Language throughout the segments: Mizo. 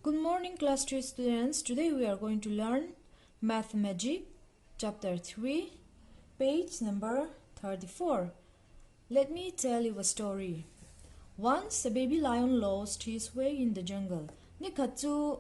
Good morning class 3 students. Today we are going to learn Math Magic chapter 3 page number 34. Let me tell you a story. Once a baby lion lost his way in the jungle. Nikhat chu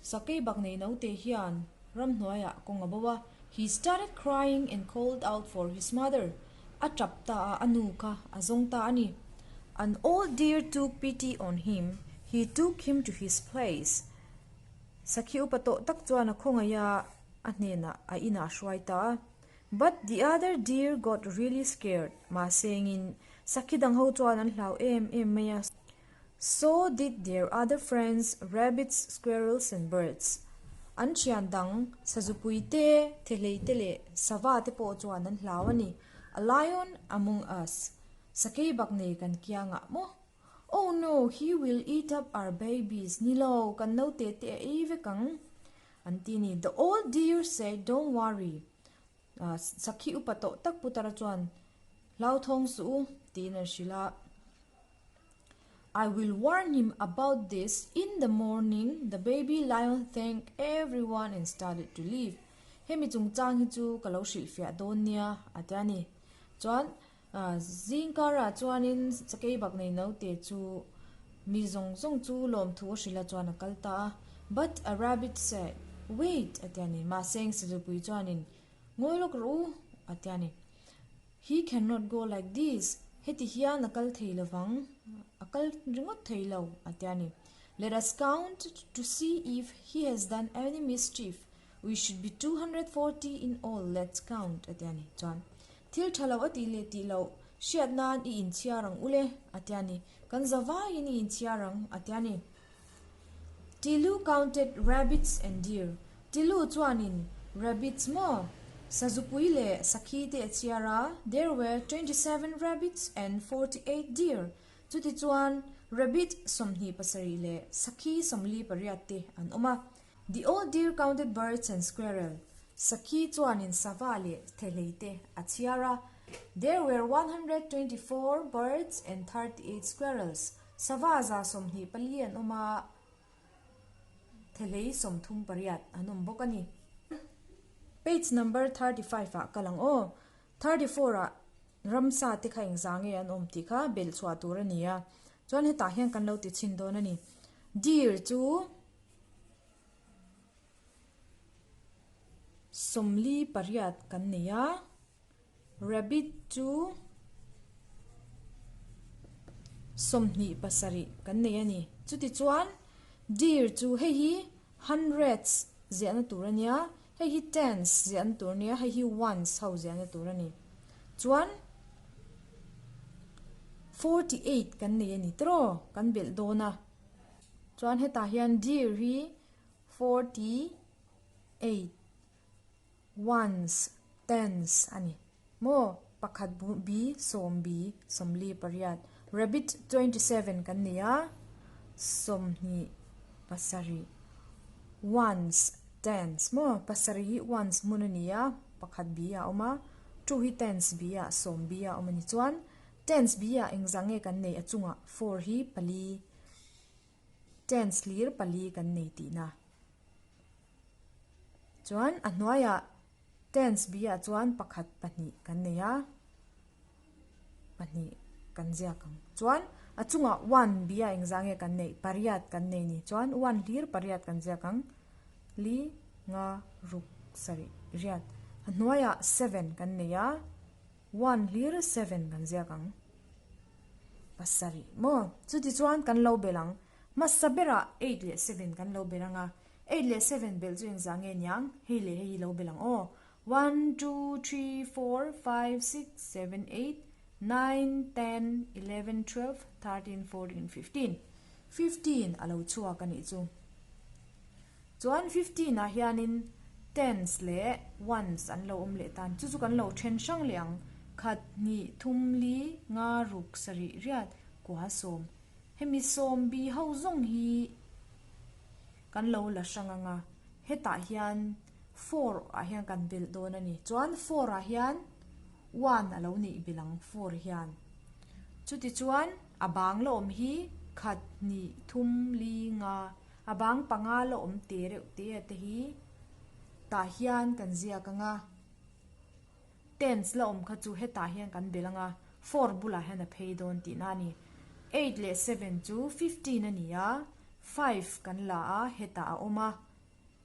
sakei bak nei no te hian ramhnuaiah kawng a bo a. He started crying and called out for his mother. A tap ta a, a nu kha a zawng ta a ni. An old deer took pity on him, he took him to his place. Sakhi upa tawh tak chuan a khawngaih a, a hnenah a inah a hruai ta a. But the other deer got really scared, mahsengin sakhi dang ho chuan an hlau em em mai a. So did their other friends, rabbits, squirrels and birds. An thian dang, sazupui te, thehlei te leh sava te pawh chuan an hlau a ni. A lion among us. Sakei bak nei kan kiangah maw? Oh no, he will eat up our babies, ni lo, kan naute te a ei vek ang, an ti a ni. The old deer said, Don't worry. Sakhi upa tawh tak putara chuan, Hlauthawng suh u, tiin an hrilh a. I will warn him about this in the morning, the baby lion thanked everyone and started to leave. Hemi chungchang hi chu ka lo hrilhfiah dawn nia, a ti a ni. Chuan zingkarah chuanin sakei bak nei naute chu mi zawng zawng chu lawmthu a hrilh a chuan a kal ta a. But a rabbit said, Wait, a ti a ni. Mahse eng Sizupui chuanin, Ngawi lawk rawh u, a ti a ni. He cannot go like this, heti hian a kal thei lovang, a kal ringawt thei lo, a ti a ni. Let us count to see if he has done any mischief, we should be 240 in all, let's count, a ti a ni. Chuan, thil tha lo a tih leh tih loh hriat nan i inchhiar ang ule, a ti a ni. Kan zavaiin i inchhiar ang, a ti a ni. Tilu counted rabbits and deer. Tilu chuanin rabbits maw? Sazupui leh sakhi te a chhiar a, there were 27 rabbits and 48 deer. Chuti chuan rabbit 27 leh sakhi 48 te an awm a. The old deer counted birds and squirrel. Sakhi chuanin sava leh thehlei te a chhiar a, there were 124 birds and 38 squirrels. Sava 24 an awm a, thehlei 38 an awm bawk a ni. Page number 35 ah kal ang aw. 34 ah ramsa te kha engzah nge an awm tih kha belh chhuah tur a ni a. Chuan hetah hian kan lo ti chhin dawn a ni. Deer chu 48 kan nei a. Rabbit chu 27 kan nei a ni. Chutichuan deer chu hei hi hundreds ziahna tur a nia, hei hi tens ziahna tur a nia, hei hi ones ho ziahna tur a ni. Chuan 48 kan nei a ni tiraw kan belh dawn a. Chuan hetah hian deer hi 48. Ones, tens a ni maw? Pakhat bi, sawm bi, 48. Rabbit 27 kan nei a, 27. Ones, tens maw? Pasarih hi ones hmun a ni a, pakhat bi a awm a, two hi tens bi ah, sawm bi a awm a ni. Chuan tens bi ah engzah nge kan neih a chungah four hi pali, tens hlir pali kan nei tihna. Chuan a hnuaiah tens bi ah chuan pakhat pahnih kan nei a, pahnih kan ziak ang. Chuan a chungah one bi ah engzah nge kan neih pariat kan nei ni. Chuan one hlir pariat kan ziak ang. Li, nga, ruk, sarih, riat. A hnuaiah seven kan nei a, one hlir seven kan ziak ang. Pasarih maw? Chutichuan kan lo belh ang. Hmasa berah eight leh seven kan lo belh ang a, eight leh seven belh chu engzah nge niang? Hei leh hei hi lo belh ang aw. One, two, three, four, five, six, seven, eight, nine, ten, eleven, twelve, thirteen, fourteen, fifteen. 15 a lo chhuak a nih chu. Chuan 15 ah hianin tens leh ones an lo awm leh tan. Chu chu kan lo then hrang leh ang. Khat, hnih, thum, li, nga, ruk, sarih, riat, kua, sawm. Hemi sawmbi ho zawng hi kan lo la hrang ang a, hetah hian four ah hian kan belh dawn a ni. Chuan four ah hian one a lo neih belh ang four hian. Chutichuan a bang la awm hi khat, hnih, thum, li, nga. A bang panga la awm te reuh te a te hi tah hian kan ziak ang a, tens la awm kha chu hetah hian kan belh ang a, four bulah hian a phei dawn tihna a ni. Eight leh seven chu fifteen a ni a, five kan la a, hetah a awm a,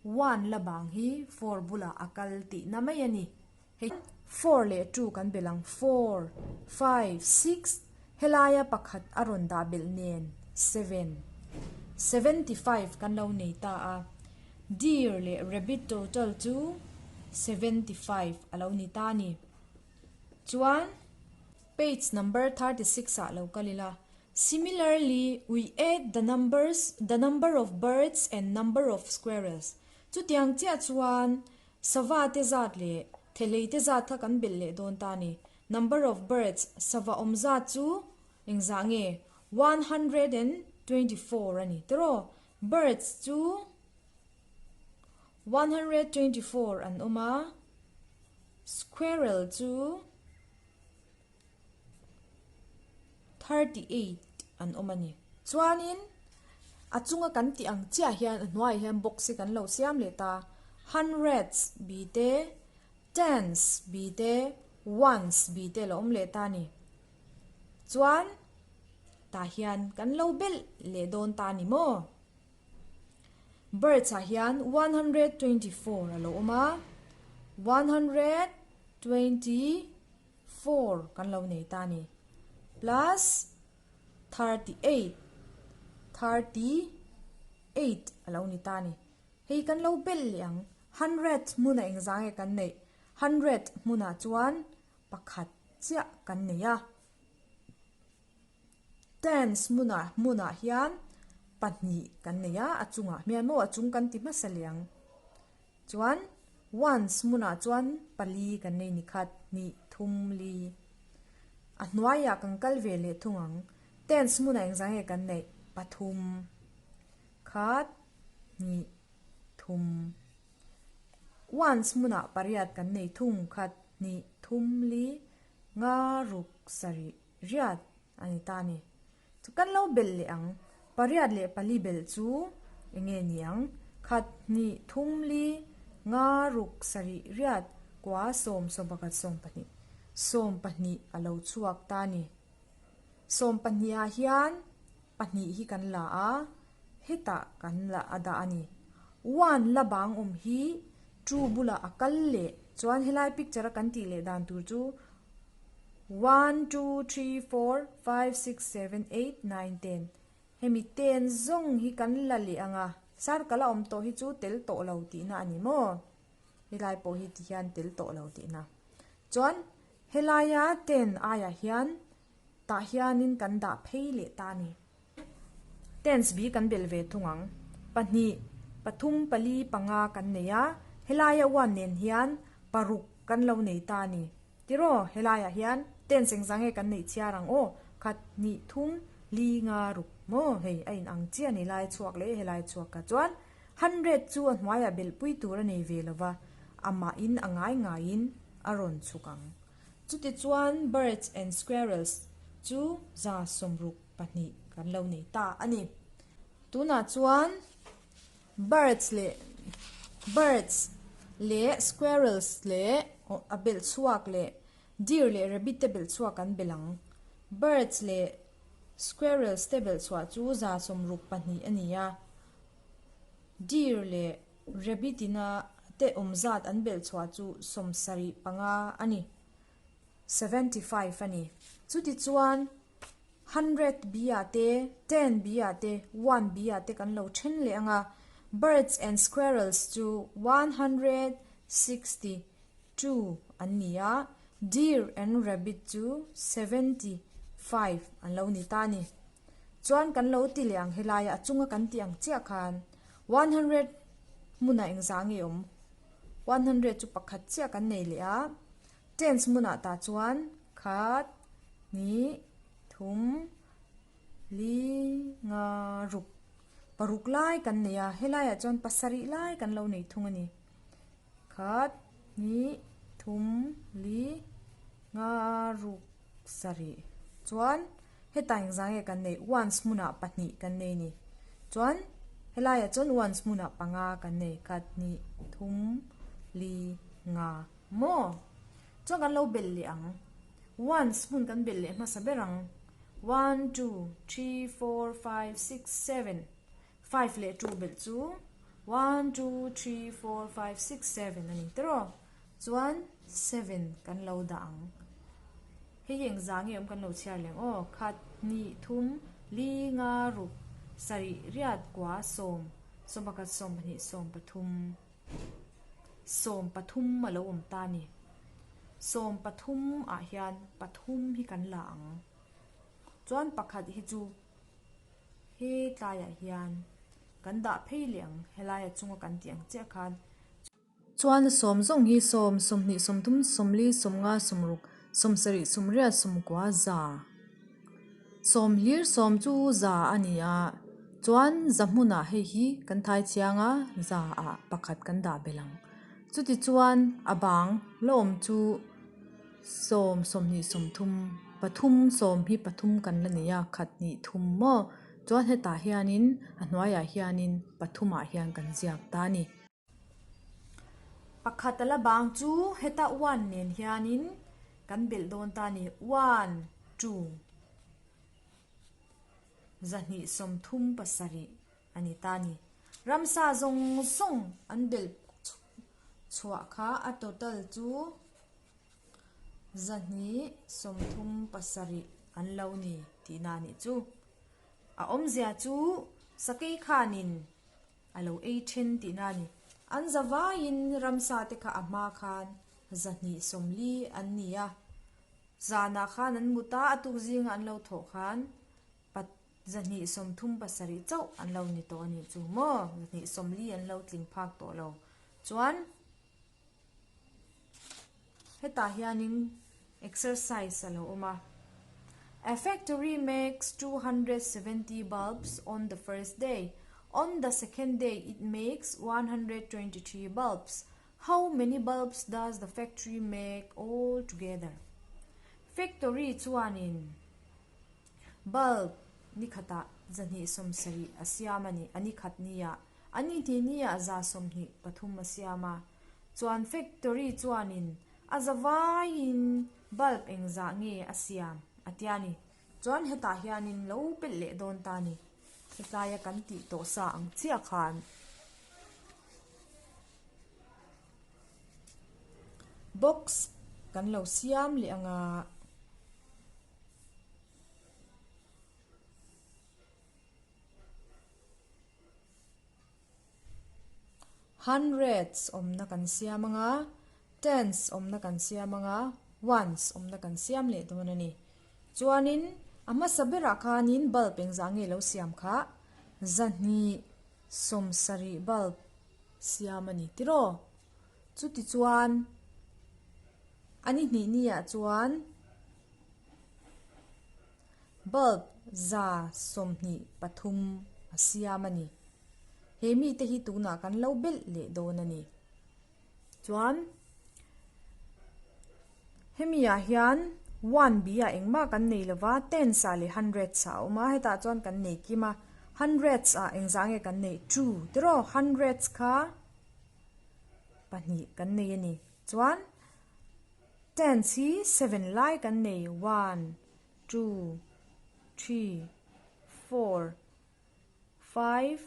one la bang hi four bulah a kal tihna mai a ni. Hei four leh two kan belh ang, four, five, six, helaia pakhat a rawn dah belh nen seven, 75 kan lo nei ta a, deer leh rabbit total chu 75 a lo ni ta a ni. Chuan page number 36 ah lo kal ila, Similarly, we add the numbers the number of birds and number of squirrels chutiang chiah chuan Sava te zat leh thelei te zat kha kan belh leh dawn ta a ni. Number of birds, sava awm zat chu engzah nge? 124 a ni tiraw? Birds chu 124 an awm a, squirrel chu 38 an awm a ni. Chuanin a chunga kan tih ang chiah hian a hnuaiah hian box hi kan lo siam leh ta. Hundreds bi te, tens bi te, ones bi te a lo awm leh ta a ni. Chuan tah hian kan lo belh leh dawn ta a ni maw? Birds ah hian 124 a lo awm a, 124 kan lo nei ta a ni. Plus 38, 38 a lo ni ta a ni. Hei kan lo belh leh ang. Hundred hmunah engzah nge kan neih? Hundred hmunah chuan pakhat chiah kan nei a. Tens hmunah hmunah hian pahnih kan nei a, a chungah hmian maw a chung kan ti hmasa leh ang. Chuan ones hmunah chuan pali kan nei ni khat, hnih, thum, li. A hnuaiah kan kal ve leh thung ang. Tens hmunah engzah nge kan neih? Pathum, khat, hnih, thum. Ones hmunah pariat kan nei thung, khat, hnih, thum, li, nga, ruk, sarih. Riat a ni ta a ni. Chu kan lo belh leh ang. Pariat leh pali belh chu eng nge ni ang? Khat, hnih, thum, li, nga, ruk, sarih, riat, kua, sawm, sawmpakhat, sawmpahnih. Sawmpahnih a lo chhuak ta a ni. Sawmpahnih ah hian pahnih hi kan la a, hetah kan la a dah a ni. One la bang awm hi two bulah a kal leh chuan helai picture a kan tih leh dan tur chu One, two, three, four, five, six, seven, eight, nine, ten Hemi ten zawng hi kan la leh ang a, circle a awm tawh hi chu tel tawh lo tihna a ni maw? Helai pawh hi tihian tel tawh lo tihna. Chuan helaia ten aiah hian tah hianin kan dah phei leh ta a ni. Tens bi kan belh ve thung ang. Pahnih, pathum, pali, panga kan nei a, helaia one nen hian paruk kan lo nei ta a ni. Tiraw, helaiah hian tens engzah nge kan neih chhiar ang aw? Khat, hnih, thum, li, nga, ruk maw? Hei a inang chiah a ni lai chhuak leh helai chhuak kha chuan hundred chu a hnuaiah belhpui tur a nei ve lo va, amahin a ngai ngaiin a rawn chhuk ang. Chutichuan birds and squirrels chu 62 kan lo nei ta a ni. Tunah chuan birds leh birds leh squirrels leh a belh chhuak leh deer leh rabbit te belh chhuak kan belh ang. Birds leh squirrels te belh chhuah chu 62 a ni a, deer leh rabbit ina te awm zat an belh chhuah chu 75 a ni, 75 a ni. Chutichuan. Hundred bi ah te, ten bi ah te, one bi ah te kan lo then leh ang a, birds and squirrels chu 162 an ni a, deer and rabbit chu 75 an lo ni ta a ni. Chuan kan lo ti leh ang helaia a chunga kan tih ang chiah khan 100 hmunah engzah nge awm? 100 chu pakhat chiah kan nei leh a, tens hmunah tah chuan khat, Hnih, thum, li, nga, ruk. Paruk lai kan nei a, helaiah chuan pasarih lai kan lo nei thung a ni. Khat, hnih, thum, li, nga, ruk, sarih. Chuan hetah engzah nge kan neih? Ones hmunah pahnih kan nei a ni. Chuan. Helaiah chuan ones hmunah panga kan nei, khat, hnih, thum, li, nga maw? Chuan kan lo belh leh ang. Ones hmun kan belh leh hmasa ber ang. One, two, three, four, five, six, seven. Five leh two belh chu one, two, three, four, five, six, seven a ni tiraw? Chuan seven kan lo dah ang. Hei hi engzah nge awm kan lo chhiar leng aw, khat, hnih, thum, li, nga, ruk, sarih, riat, kua, sawm, sawmpakhat, sawmpahnih, sawmpathum, sawmpathum a lo awm ta a ni. Sawmpathum ah hian pathum hi kan la ang. Chuan pakhat hi chu he tlaiah hian kan dah phei leh ang, helaia chunga kan tih ang chiah khan. Chuan sawm zawng hi sawm, sawmhnih, sawmthum, sawmli, sawmnga, sawmruk, sawmsarih, sawmriat, sawmkua, za. Sawm hlir sawm chu za a ni a, chuan za hmunah hei hi kan thai chiang a, za ah pakhat kan dah belh ang. Chuti chuan a bang la awm chu sawm, sawmhnih, sawmthum, pathum, sawm hi pathum kan la nei a, khat hnih thum maw? Chuan hetah hianin a hnuaiah hianin pathumah hian kan ziak ta a ni. Pakhat a la bang chu heta one nen hianin kan belh dawn ta a ni. One, two, zahnih sawmthum pasarih a ni ta a ni. Ramsa zawng zawng an belh chhuah kha a total chu zahnih sawmthum pasarih an lo ni tihna a nih chu. A awmzia chu sakei khanin. A lo ei then tihna a ni. An za vaiin ramsa te kha a hma khan zahnih sawmli an ni a. Zanah khan an mut a, a tuk zinga an lo thawh khan pat zahnih sawmthum pasarih chauh an lo ni tawh a nih chu maw? Zahnih sawmli an lo tling phak tawh lo. Chuan hetah hianin exercise a lo awm a. A factory makes 270 bulbs on the first day. On the second day it makes 123 bulbs. How many bulbs does the factory make all together? Factory chuanin bulb ni khatah zahnih sawmsarih a siam a ni, a ni khat nia. A ni hnih nia 23 a siam a. Chuan factory chuanin A zavaiin bulb engzah nge a siam a tia ni. Chuan hetah hianin lo pelh leh dawn ta ni. Hetaia kan tih tawh sa ang chiah khan. Box kan lo siam leh ang a. Hundreds awmna kan siam ang a, tens awmna kan siam ang a, ones awmna kan siam leh dawn a ni. Chuanin a hmasa berah khanin bulb engzah nge lo siam kha? Zahnih sawmsarih bulb siam a ni tiraw? Chuti chuan a ni hnih niah chuan Bulb 123 a siam a ni. He mite hi tunah kan lo belh leh dawn a ni. Chuan hemi ah hian one bi ah engmah kan nei lova tens ah leh hundreds ah a awm a, hetah chuan kan nei kim a, hundreds ah engzah nge kan neih two tiraw hundreds kha pahnih kan nei a ni. Chuan tens hi seven lai kan nei one two, three, four, five,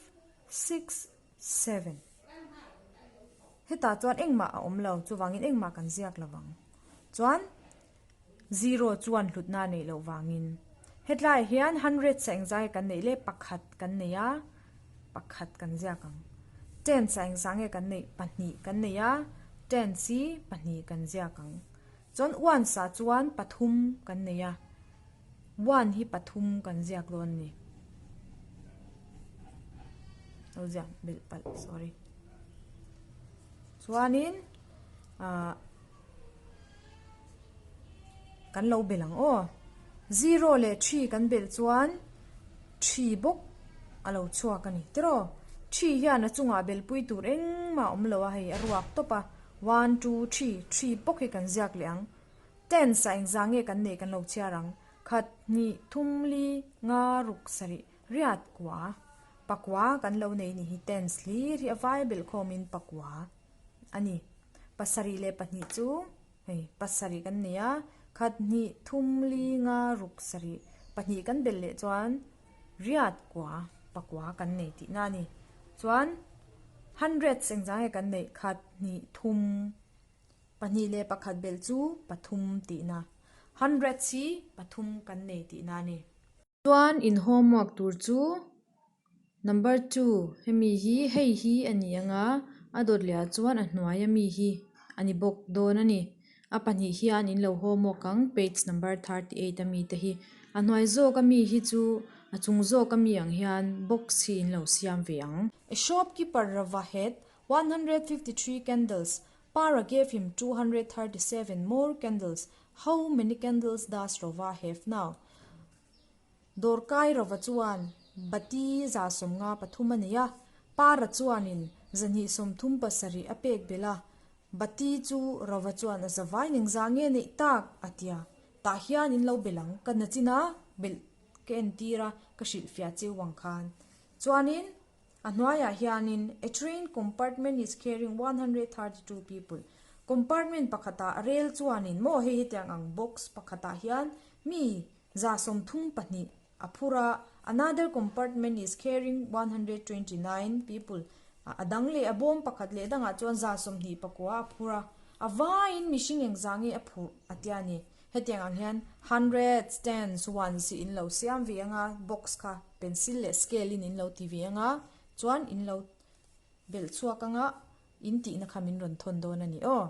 six, seven. Hetah chuan engmah a awm lo, chuvangin engmah kan ziak lo vang. Chuan zero chuan hlutna a neih loh vangin hetlaiah hian hundred sa engzai kan neih leh pakhat kan nei a, pakhat kan ziak ang. Ten sa engzah nge kan neih? Pahnih kan nei a, ten si pahnih kan ziak ang. Chuan one sa chuan pathum kan nei a, one hi pathum kan ziak dawn a ni. Lo ziak belh palh, sorry. Chuanin ah kan lo belh ang aw. Zero leh three kan belh chuan three bawk a lo chhuak a ni. Tiraw? Three hian a chungah belhpui tur engmah a awm lo a, hei a ruak tawp a. One, two, three, three bawk hi kan ziak leh ang. Tens ah engzah nge kan neih kan lo chhiar ang. Khat, hnih, thum, li, nga, ruk, sarih, riat, kua. Pakua kan lo nei ni hi tens hlir hi a vai belh khawmin pakua a ni. Pasarih leh pahnih chu hei pasarih kan nei a, khat hnih thum li nga ruk sarih pahnih kan belh leh chuan riat kua pakua kan nei tihna a ni. Chuan hundreds engzah nge kan neih khat hnih thum pahnih leh pakhat belh chu pathum tihna hundreds hi pathum kan nei tihna a ni. Chuan in homework tur chu number two hemi hi hei hi a ni ang a, a dawt leh ah chuan a hnuai ami hi a ni bawk dawn a ni. A pahnih hian in lo homework ang page number 38 ami te hi a hnuai zawk ami hi chu a chung zawk ami ang hian box hi in lo siam ve ang. A shopkeeper Rava had 153 candles, Para gave him 237 more candles, how many candles does Rova have now? Dawrkai Rova chuan bati 153 a nei a, Para chuanin 237 a pek belh a, bati chu Rova chuan a zavai ning zah nge neih tak a ti a, tah hian in lo belh ang ka nachin a belh ka entir a ka hrilhfiah cheu ang khan chuanin A hnuaiah hianin A train compartment is carrying 132 people compartment pakhatah rel chuanin maw hei hetiang ang box pakhatah hian mi 32 a phur a, another compartment is carrying 129 people a dang leh a bawm pakhat leh dangah chuan 29 a phur a, a vaiin mihring engzah nge a phurh a tia ni. Hetiang ang hian hundreds, tens, ones hi in lo siam ve ang a, box kha pencil leh scale in in lo ti ve ang a, chuan in lo belh chhuak ang a, in tihna kha min rawn thawn dawn a ni aw.